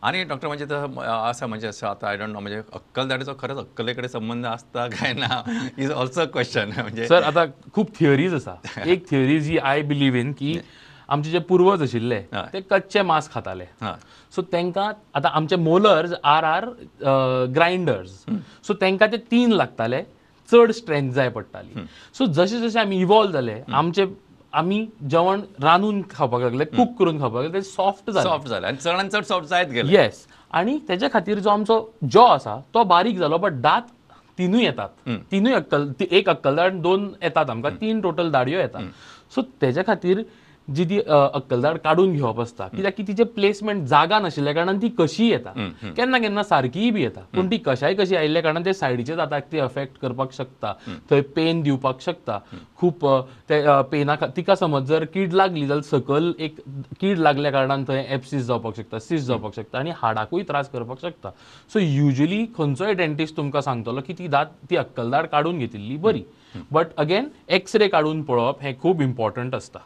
आनी डॉक्टर म्हणजे आसा म्हणजे असं आतां I don't know म्हणजे अक्कलदाडेचो खरेंच अक्कले कडेन संबंद आसता काय ना is also question म्हणजे. सर आतां खूब थियरीज आसा. एक थियरी जी I believe in की आमचे जे पूर्वज आशिल्ले ते कच्चे मांस खाताले. सो तांकां आतां आमचे molars are are grinders, so तांकां ते 3 लागताले, चड स्ट्रेंथ जाय पडटाली. सो जशे जशे आमी इवॉल्व जाले, आमचे आमी जेवण रांदून खावपाक लागले, कूक करून खावपाक लागले, ते सॉफ्ट जाले, सॉफ्ट जाले आनी चडान चड सॉफ्ट जायत गेले. येस, आनी तेजे खातीर जो आमचो जॉ आसा तो बारीक जालो, बट दांत तिनूय येतात, तिनूय अक्कल, एक अक्कलदाड 2 येतात आमकां, 3 टोटल दाडयो येतात. सो तेजे खातीर जी ती अक्कलदाड काडून घेवप आसता, कित्याक की तिचे प्लेसमेंट जागा नाशिल्ल्या कारणान ती कशीय येता, केन्ना केन्ना सारकीय बी येता, पूण ती कशाय कशी आयिल्ल्या कारणान ते सायडीच्या दाताक ती अफेक्ट करपाक शकता, थंय पेन दिवपाक शकता खूब. ते पेना तिका समज जर कीड लागली जाल्यार सकयल एक कीड लागल्या कारणान थंय एप्सिस जावपाक शकता, सिस जावपाक शकता आनी हाडाकूय त्रास करपाक शकता. सो युजली खंयचोय डेंटिस्ट तुमकां सांगतलो की ती दात, ती अक्कलदाड काडून घेतिल्ली बरी, बट अगेन एक्सरे काडून पळोवप हें खूब इम्पॉर्टंट आसता.